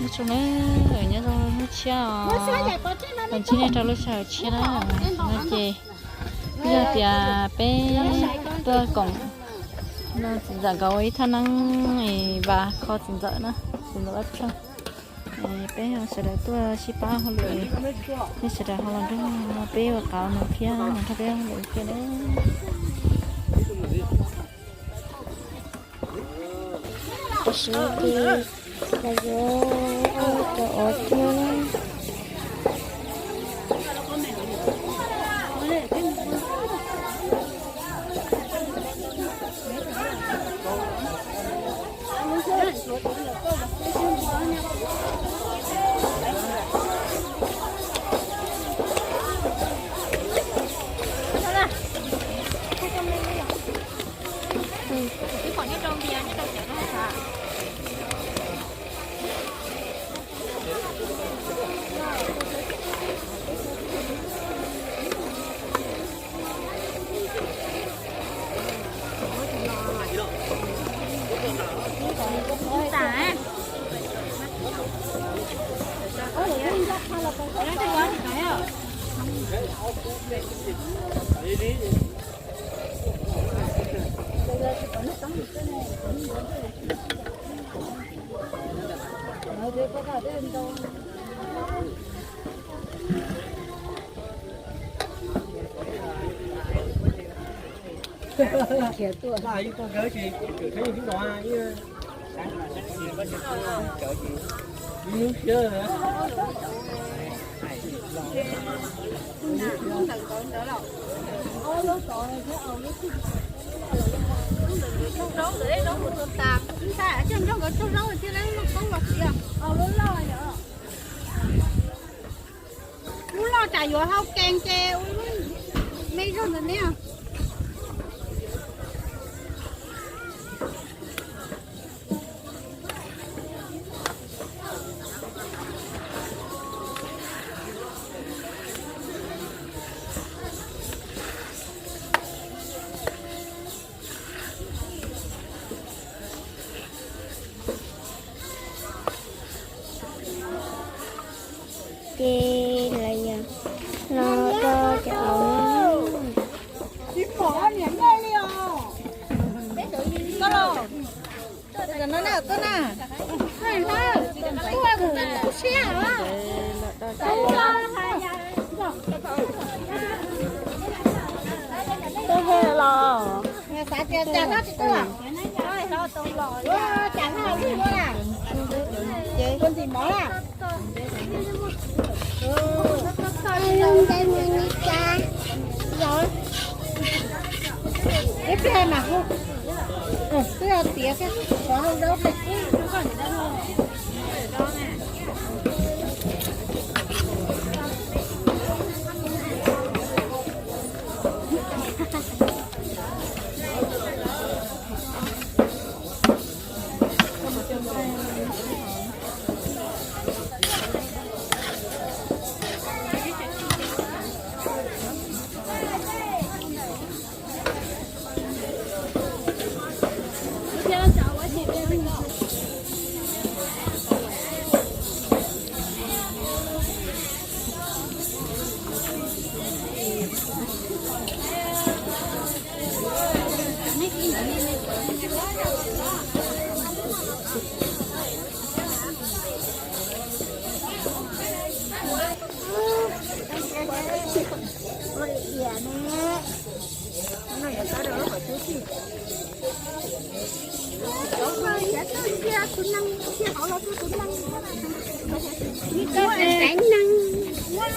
Nyob zoo na, nyob zoo hnub tshiab os. Los ntsib nej rau lub sij hawm tshiab na. No ces yog tias peb tuaj koom no txiv ntxawm nkawd ua ib thaj neeb es vas kho txiv ntxawm na, txiv ntxawm Vaj Tsheej. Peb sawv daws tuaj sib pab hauj lwm, nej sawv daws ho los nrog peb ua qauv no thiab los nrog peb hauj lwm thiab na. Tam sim no ces lawv yuav ua cov ov thiab na. Lub loj tsam yuav hau kees ces ua lub me zog ntawd ne. Ces lawv yog los rau cov ov. Tsis pom niam nej li os. Koj los, koj na, koj na. Koj siab hos. Koj los. Xav tias cas koj tsis tuaj. Cas koj tsis tuaj. Ua ntxim mov na. Ib pliag mas hu, twb yog tiav xwb, xyov hu zaub pliag.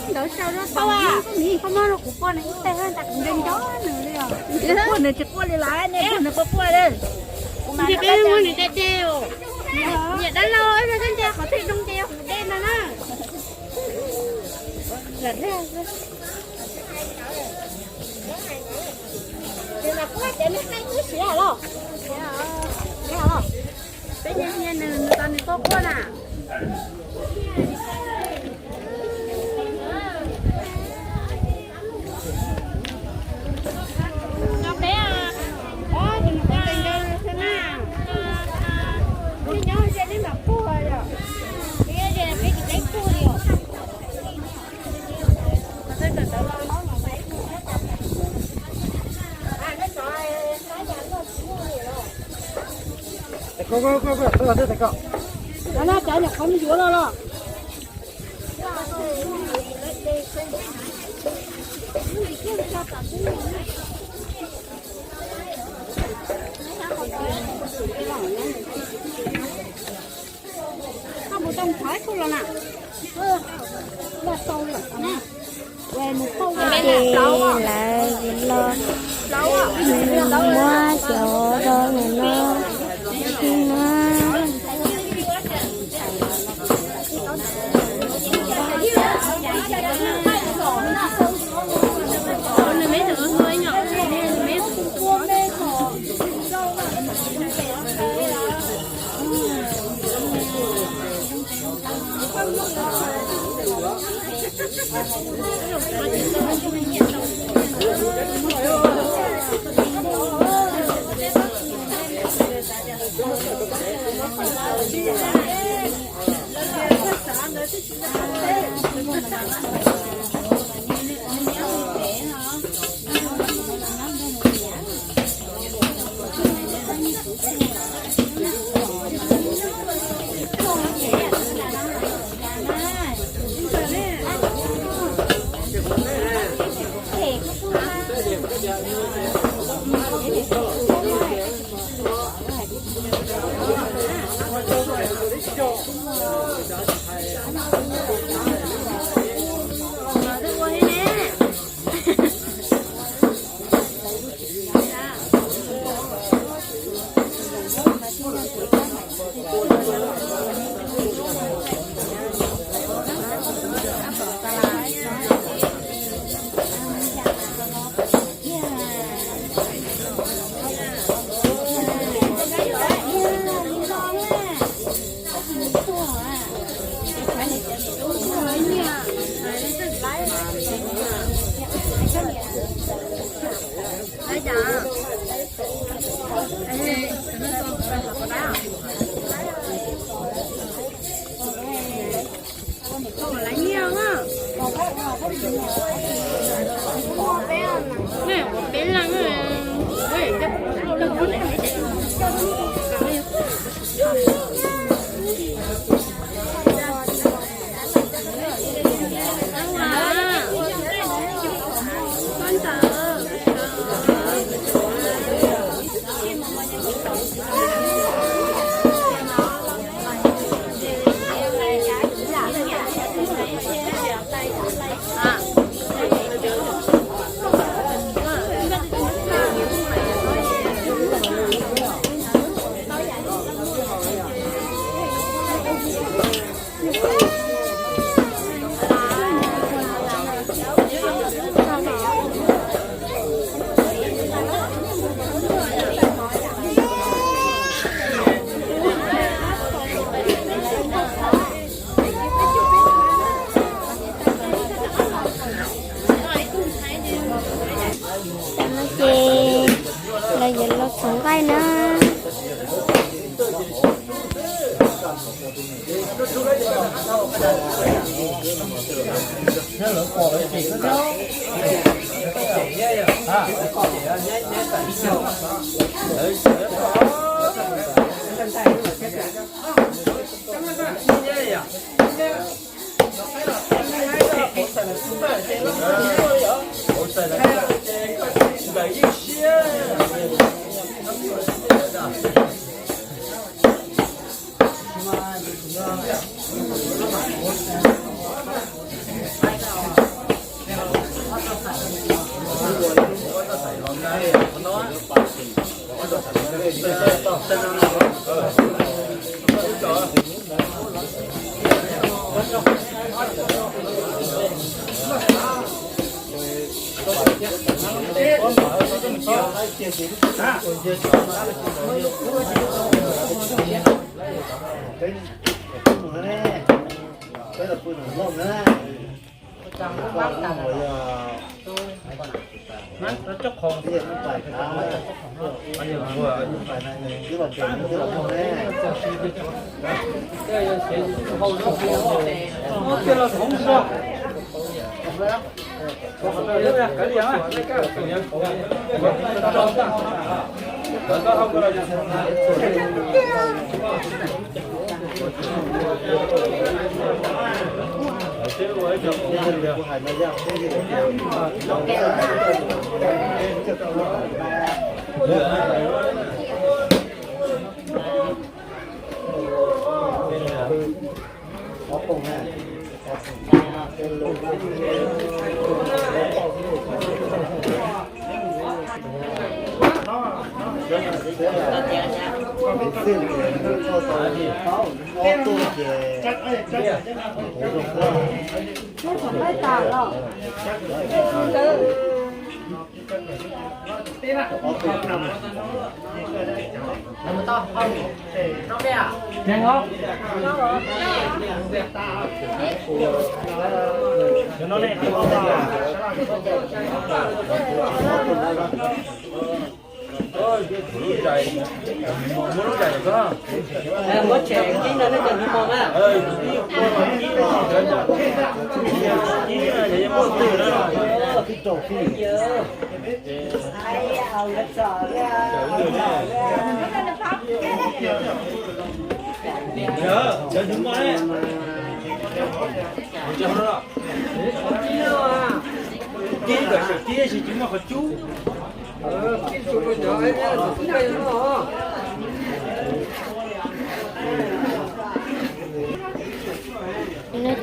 Ntawd sau rau tau, koj muab rau kuv quaj nws ib teg, nws nco nws li os. Quaj nws tsis quaj li lawm, nej quaj nws quaj quaj li. Nws muab nws de de os. Niam dab laug, ib pliag koj nce qhov twg doo ces yog kuv de ntag na. Ces mas kuv hais tias nej qaij twb siav los, siav los. Peb nyias nyias nws, nws tos nws quaj quaj na. Nyob peb, nyob peb nyob xwb na. Peb nyob ze nej mam quaj yom. Cov no cov nyuam qhuav mus yuav los los. Koj mus tau thov ib tug los na. Ces lawv los muab cov rau ntawm no na. Tam no ces lawv yuav los txhoov nqaij na. No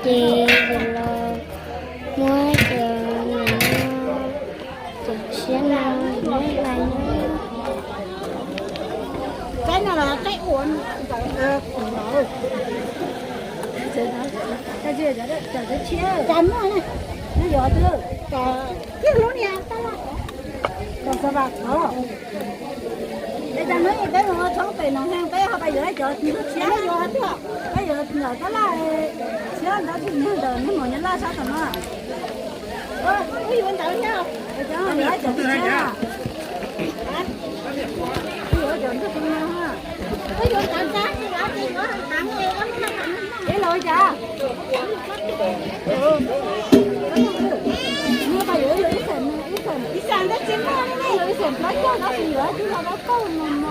ces los muab cov niam no, cov siab no muab hlais na. Qaib no los qaib ua ntawd, cas muaj ne, no yuav twg, cas lub niag tab laj, cas xav vam thov. Es cas hnub ib peb mus ua tshoob pem Noom Heej peb ho pais yuav cov ntsuag tshiab yuav tuaj, peb yuav ntawm tab laj tshiab ntawd, ntawm nej mus nyob laj sab tom no. Wb yuav ntawd thiab. Es cov no yuav cov ntsuag tshiab, wb yuav cov ntsuag tshiab no. Wb yuav ntawd tab sis yuav, ib los cas. Ib xeem ntawd tsis muaj li, ib xeem plaub caug tab sis yuav tib los plaub caug no no.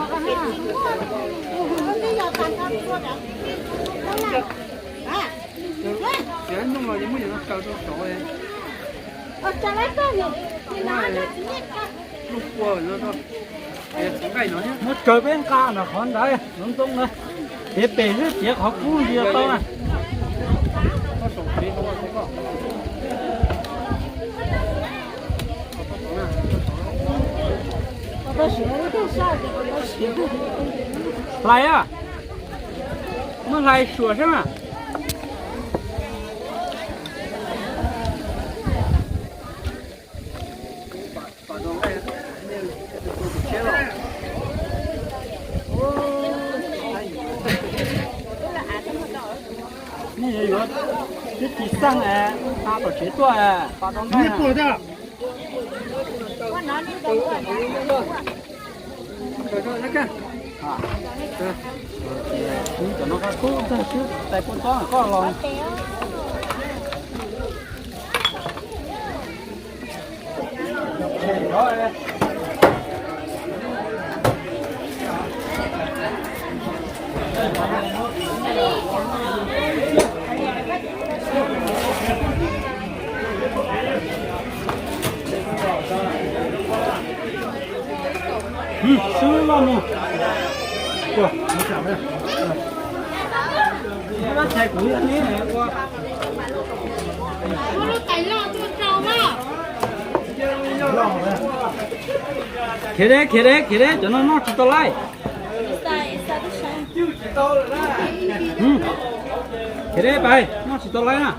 Muab kaw peb nqa ntawm qhov ntawd no ntoo na, tiav pem xwb tiav qhov kub ntsis tau na. Hlais a, muab hlais suam saib mas. Nej yuav twb tsis xaj es, tom tsev tuaj es pas rau nqaij. Cov no kub tag xwb, tais pua txob koj los. Xwb loj mus. Ua, ua tshais kuv yog neb ua. Khiav deb, khiav deb, khiav deb, cov no noj tsis tau laij. Khiav deb pais, noj tsis tau laij na.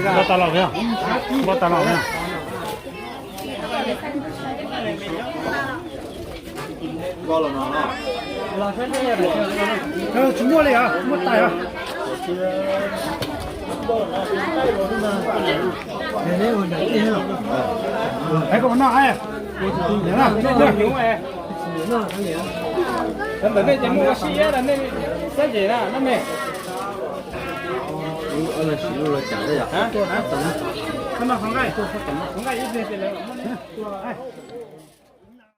Npaj tas los, npaj tas los. Tsis muaj li os, muaj tais os. Hais kom noj, ntawm nej ces muaj ua si na, nej xav ntshe na, noj me. Koj noj qhov nqaij, qhov nqaij ib pliag ces lawv muab nej tua.